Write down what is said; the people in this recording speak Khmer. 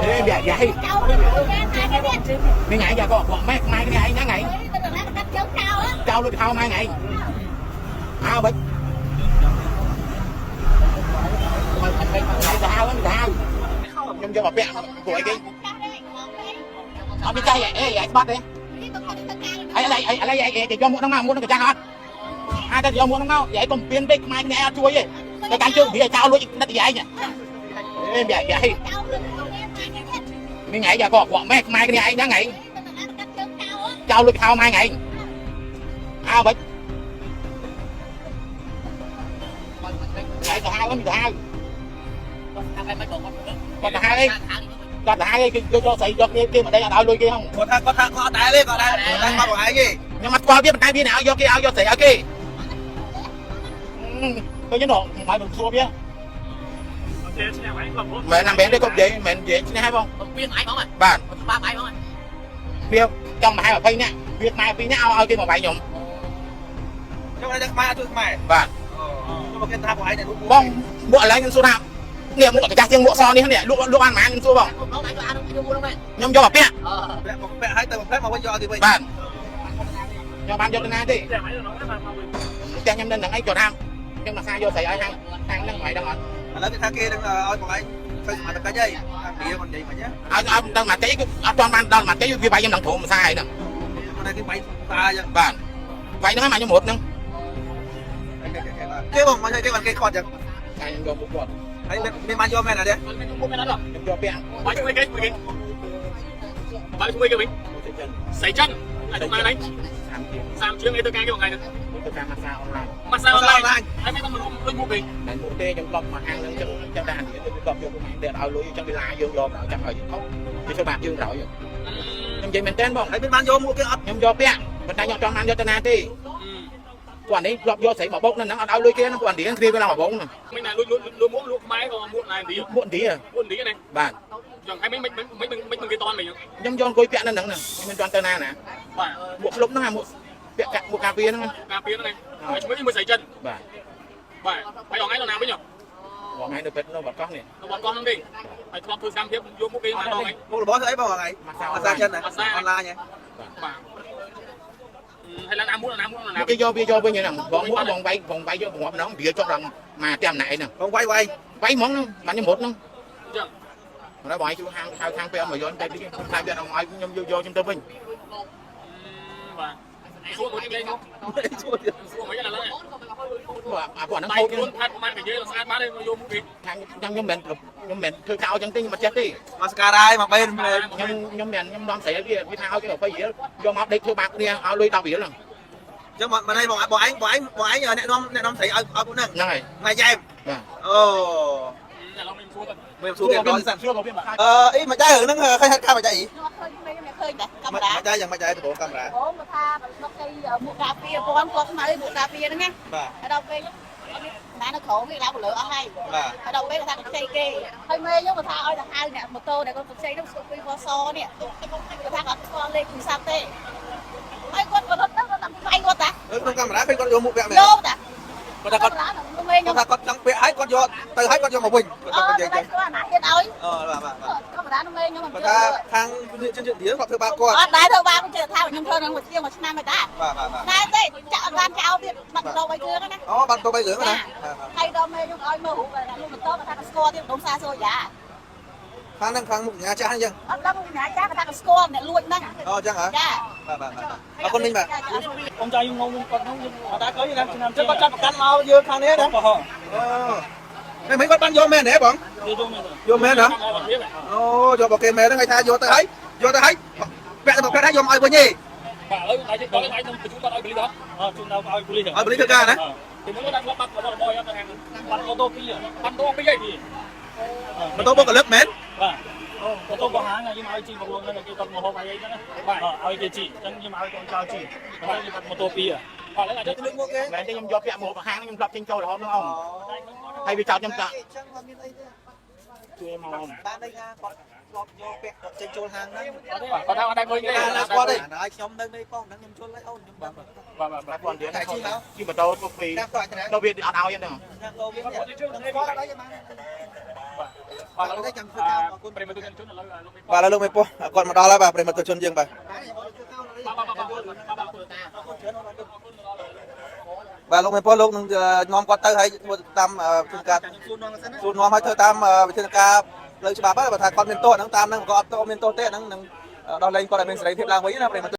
Ê, dạ dạ មានថ្ងៃយ៉ាក៏គាត់ម៉ែខ្មែរគ្នាឯងហ្នឹងថ្ងៃចោលលុយខោម៉ែថ្ងៃអើបិចមកថ្ងៃទៅហៅហ្នឹងទៅហៅខ្ញុំយកមកពាក់ពួកអីគេអត់មានចៃអេឯងស្បាត់ទេអីឥឡូវឥឡូវឯងយកមួកហ្នឹងមកមួកហ្នឹងក៏ចាស់អត់អាចតែយកមួកហ្នឹងមកឯងកុំពៀនពេកខ្មែរគ្នាឯងអត់ជួយទេតែកាន់ជើងវាចោលលួចដិតឯងអេយ៉ាយ៉ាមានថ្ងៃយ៉ាក៏គាត់ម៉ែខ្មែរគ្នាឯងហ្នឹងថ្ងៃចោលលុយខោម៉ែថ្ងៃអើបិចថ្ងៃទៅហៅហ្នឹងទៅហៅគាត់ទៅហៅអីគាត់ទៅហៅអីគេយកស្អីយកគេគេមកដេញអត់ឲ្យលុយគេហ្នឹង គាត់ថាគាត់អត់ដែរទេគាត់ដែរតែគាត់បងឯងទេ ខ្ញុំអត់ស្គាល់វាប៉ុន្តែវាអ្នកឲ្យយកគេឲ្យយកស្រីឲ្យគេទៅយល់មកមកសួរវាមែនណាមែនទេគាត់និយាយមែននិយាយឈ្នះហើយបង វាឯងហ្មង បាទ ច្បាប់ឯងហ្មង វាចង់មកឲ្យ20នាក់វាខ្មែរ2នាក់ឲ្យគេមកវាយខ្ញុំ ខ្ញុំតែខ្មែរអត់ជួយខ្មែរ បាទ ខ្ញុំមកគេថាបងឯងតែលក់ បងមួកឥឡូវខ្ញុំសួរថានេះមួកកាចាស់ជាងមួកសនេះនេះលក់លក់បានប៉ុន្មានខ្ញុំសួរបង បងឯងយកអានោះយកមួយហ្នឹង ខ្ញុំយកមកពាក់ អឺ ពាក់ពាក់ឲ្យទៅផ្លែមកវិញយកឲ្យគេវិញ បាទខ្ញុំបានយកទៅណាទេផ្ទះខ្ញុំនៅនឹងអីគាត់ថាខ្ញុំមកសាយកស្រីឲ្យហាងហាងហ្នឹងមិនដឹងអត់ ឥឡូវគេថាគេនឹងឲ្យបងឯងទៅសមត្ថកិច្ចហើយខាងវាគាត់និយាយមិញណា ឲ្យឲ្យដល់មួយតិចគឺអត់ទាន់បានដល់មួយតិចវាវាយខ្ញុំដល់ព្រមសាយហ្នឹង គាត់ថាគេបាយតាអញ្ចឹង បាទវាយហ្នឹងហើយមកខ្ញុំរត់ហ្នឹង គេបងមកគេបានគេគាត់អញ្ចឹង តែខ្ញុំយកពួកគាត់ ហើយមានបានយកមែនអត់ទេ មួយមែនអត់ ខ្ញុំយកពាក់ បាយជួយគេមួយគេបាយជួយគេវិញ មួយទៅចិន ស្រីចិនហើយទៅណានេះ 30ជាង 30ជាងអីទៅការគេថ្ងៃហ្នឹង ទៅការម៉ាស្សាអនឡាញ ម៉ាស្សាអនឡាញហើយមិនទៅរួមលុយមកគេ តែមួយទេខ្ញុំធ្លាប់មកហាងហ្នឹងចឹងចឹងតែអានេះទៅធ្លាប់យកពួកម៉ែតែឲ្យលុយចឹងវាឡាយើងយកដល់ចាប់ឲ្យយើងខុសវាធ្វើបាបយើងក្រោយខ្ញុំនិយាយមែនតើបង ហើយមានបានយកមួកគេអត់ ខ្ញុំយកពាក់ប៉ុន្តែខ្ញុំចង់បានយកទៅណាទេពួកនេះធ្លាប់យកស្រីមកបុកនៅហ្នឹងអត់ឲ្យលុយគេហ្នឹងពួកនេះគ្នាវាឡើងមកបុកហ្នឹង មិនណាលុយលុយលុយមួកលក់ខ្មែរក៏មួកណែឥណ្ឌា ពួកនេះ ពួកឥណ្ឌាណា បាទ ចង់ឲ្យមិនមិនមិនមិនគេតន់មិន ខ្ញុំយកអង្គុយពាក់នៅហ្នឹងខ្ញុំមិនទាន់ទៅណាណា បាទ មួកក្លុបហ្នឹងអាមួកពាក់មួកការពារហ្នឹង ការពារហ្នឹងហើយជួយមួយស្រីចិន បាទ បាទហើយថ្ងៃដល់ណាវិញ បងថ្ងៃនៅពេទ្យនៅបាត់កោះនេះ នៅបាត់កោះហ្នឹងទេហើយធ្លាប់ធ្វើសកម្មភាពយកមុខគេមកដល់ថ្ងៃ មុខរបស់ធ្វើអីបងថ្ងៃភាសាចិនណាអនឡាញហ៎ បាទហើយឡើងណាមួកណាមួកណា គេយកវាយកវិញហ្នឹងបងមួកបងវាយបងវាយយកបងម្ដងវាចុះឡើងមកផ្ទះម្នាក់ឯហ្នឹង បងវាយវាយ វាយហ្មងហ្នឹងបានខ្ញុំរត់ហ្នឹង អញ្ចឹង ហើយបងឯងជួយហាងហៅខាងពេលអត់មកយកតែតិចថាវាអត់ឲ្យខ្ញុំយកយកខ្ញុំទៅវិញ បាទសួរមួយនេះលេង ជួទៀត សួរមិនឥឡូវ អាពួកហ្នឹង ដៃ ខូច ខ្លួនផាត់ប្រហែលកាយស្អាតបានទេយកមុខគេ ខាងខ្ញុំមិនខ្ញុំមិនធ្វើកោចឹងទេខ្ញុំអត់ចេះទេ មកស្ការហើយមកបែន ខ្ញុំខ្ញុំមិនខ្ញុំនាំស្រីវាវាថាឲ្យគេ20រៀលយកមកដេកធ្វើបាបគ្នាឲ្យលុយ10រៀលហ្នឹង ចឹងមកនេះបងបងឯងបងឯងបងឯងអ្នកនាំអ្នកនាំស្រីឲ្យឲ្យពួកហ្នឹង ហ្នឹងហើយ ថ្ងៃយ៉ែម បាទ អូ ឥឡូវមិនសួរទៅ មើលសួរគេដល់សិន សួរក៏វាមក អឺអីមិនដែររឿងហ្នឹងឃើញហេតុការណ៍មិនដែរអី ឃើញតែកា មិន មេរ៉ា ដែរយ៉ាងមិនដែរដំបូងកាមេរ៉ា អូមកថាមកគេមួកការពារពណ៌គាត់ខ្មៅមួកការពារហ្នឹងណា បាទ ហើយដល់ពេលណានៅក្រោមគេឡើងទៅលើអស់ហើយ បាទ ហើយដល់ពេលគាត់ថាខ្ចីគេហើយមេខ្ញុំគាត់ថាឲ្យទៅហៅអ្នកម៉ូតូដែលគាត់ខ្ចីនោះស្គពីពណ៌សនេះគាត់ថាគាត់ស្គាល់លេខទូរស័ព្ទទេហើយគាត់ក៏រត់ទៅគាត់តាមវាយគាត់តា ក្នុងកាមេរ៉ាឃើញគាត់យកមុខពាក់មែន យកតា គាត់ថាគាត់ មេខ្ញុំ គាត់ថាគាត់ចង់ពាក់ហើយគាត់យកទៅហើយគាត់យកមកវិញ អឺ គាត់និយាយចឹង តែគាត់ណាហ៊ានឲ្យ អឺបាទបាទបាទ កាមេរ៉ានោះមេខ្ញុំមិន គាត់ថាខាងជនជាតិឥណ្ឌាគាត់ធ្វើបាបគាត់ អត់ដែរធ្វើបាបជឿថាខ្ញុំធ្វើនឹងមួយជាងមួយឆ្នាំហើយតា បាទបាទបាទ តែទេចាក់អត់បានចោលទៀតបាត់ទៅបីគ្រឿងណា អូបានទៅបីរឿងណាបាទបាទ ហើយដល់មេខ្ញុំឲ្យមើលរូបលោកបន្តគាត់ថាស្គាល់ទៀតដុំសាសូយ៉ា ខាងហ្នឹងខាងមុខញ៉ាចាស់ហ្នឹងចឹង អត់ដឹងណាចាគាត់ថាស្គាល់អ្នកលួចហ្នឹង អូចឹងហ៎ ចា បាទបាទបាទអរគុណមីងបាទ ông trai ông ông con không អត់ដែរឃើញណាឆ្នាំចឹងគាត់ចាប់ប្រកាន់មកយើងខាងនេះណា có họ អូនេះមិនគាត់បានយកមែនទេបង đi vô mình យកមែនហ៎អូយករបស់គេមែនហ្នឹងគេថាយកទៅហើយយកទៅហើយពាក់ទៅពាក់ហើយយកមកឲ្យវិញទេ បាទឥឡូវដៃដល់ដៃនឹងបញ្ជូនគាត់ឲ្យប៉ូលីសដល់ chúng tao ao police ឲ្យប៉ូលីសធ្វើការណា ពីមុនគាត់ដាក់បាត់របស់របរទៅខាង bắt ô tô kia បាត់តពីអី ម៉ូតូបុគ្គលិកមែន បាទô tô có hãng là nhưng mà ai chi một luôn là cái con một hộp ấy đó បាទ ai cái chị chẳng nhưng mà ai con chào chị đó là bắt ô tô kia បាទឥឡូវអាច លុយមកគេ មែនទេខ្ញុំយកពាក់មកហាងខ្ញុំធ្លាប់ចេញចូលរហូតហ្នឹងអងហើយវាចោតខ្ញុំតា ចឹងគាត់មានអីទេ ជួយមក បានន័យថាគាត់ធ្លាប់យកពាក់ចេញចូលហាងហ្នឹង បាទគាត់ថាអត់ដែរឃើញទេ ណាស្គាល់ទេហើយខ្ញុំនៅនេះផងហ្នឹងខ្ញុំជុលហើយអូនខ្ញុំបាទ បាទបាទ តែព័ន្ធរៀនជិះម៉ូតូទៅពី តាមគាត់ត្រា ដល់វាអត់ឲ្យហ្នឹង តាមតោវានេះនឹងស្គាល់អត់អីបាន បាទ បាទឥឡូវចាំធ្វើការអរគុណប្រិយមិត្តជនឥឡូវលោកមេ បាទឥឡូវលោកមេប៉ុស្តិ៍គាត់មកដល់ហើយបាទប្រិយមិត្តជនយើងបាទ បាទបាទបាទបាទ បាទលោកមេប៉ុស្តិ៍លោកនឹងនាំគាត់ទៅហើយធ្វើតាមវិធានការសួរនាំឲ្យធ្វើតាមវិធានការផ្លូវច្បាប់ហើយបើថាគាត់មានទោសហ្នឹងតាមហ្នឹងគាត់អត់ទោសមានទោសទេហ្នឹងនឹងដោះលែងគាត់ឲ្យមានសេរីភាពឡើងវិញណាប្រិយមិត្ត។